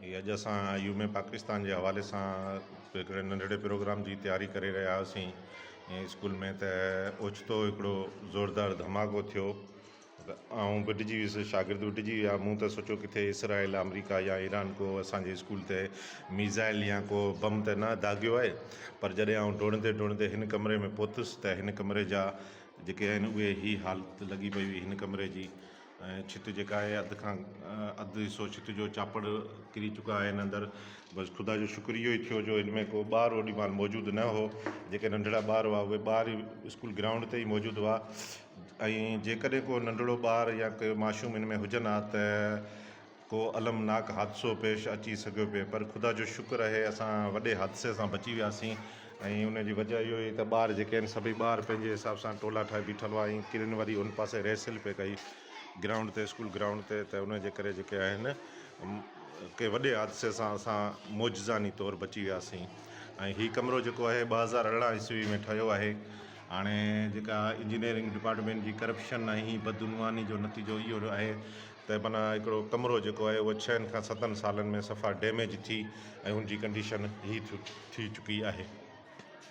هي اڄ اسان يوم پاڪستان جي حوالي سان هڪڙي ننڍڙي پروگرام جي تياري ڪري رهيا هئاسين اسڪول ۾ ته اوچتو هڪڙو زوردار ڌماڪو ٿيو ته آئون به ڊڄي ويس شاگرد به ڊڄي ويا مون ته سوچيو ڪٿي اسرائيل آمريڪا يا ايران ڪو اسانجي اسڪول تي ميزائل يا ڪو بم ته نه داغيو آهي پر جڏهن آئون ڊوڙندي ڊوڙندي هن ڪمري ۾ پهتس ته هن ڪمري جا جيڪي آهن اهي هي حالت لڳي پئي هئي هن ڪمري جي ۽ ڇت جيڪا آهي اڌ کان اڌ حصو ڇت جو چاپڙ ڪري چڪا آهن اندر بس خدا جو شڪر اهو ئي ٿيو جو ان ۾ ڪو ٻار اوڏي مهل موجود نه هو جيڪي ننڍڙا ٻار هئا اهي ٻار ئي اسڪول گرائونڊ تي ئي موجود هئا ۽ جيڪڏهن ڪو ننڍڙو ٻار يا ڪو معصوم ان ۾ هجن ها ته ڪو المناڪ حادثو پيش اچي سگهيو پئي پر خدا جو شڪر آهي اسان وڏي حادثي سان بچي وياسين ۽ ان جي وجه اهو هئي ته ٻار جيڪي آهن سڀئي ٻار پنهنجي حساب سان ٽولا ٺاهي بيٺل هئا ۽ ڪن وري ان پاسي ريهرسل پئي ڪئي گرائونڊ تي اسڪول گرائونڊ تي ته ان جي ڪري جيڪي آهن ڪنهن وڏي حادثي سان اسان معجزاني طور بچي وياسين ۽ هي ڪمرو جيڪو آهي 2018 عيسوي ۾ ٺهيو آهي هاڻي جيڪا انجنيئرنگ ڊپارٽمينٽ جي ڪرپشن ۽ بدعنواني جو نتيجو اهو آهي ته معنيٰ هڪڙو ڪمرو جيڪو آهي اهو ڇهن کان ستن سالن ۾ صفا ڊيميج ٿي ۽ ان جي ڪنڊيشن هي ٿي چڪي آهي.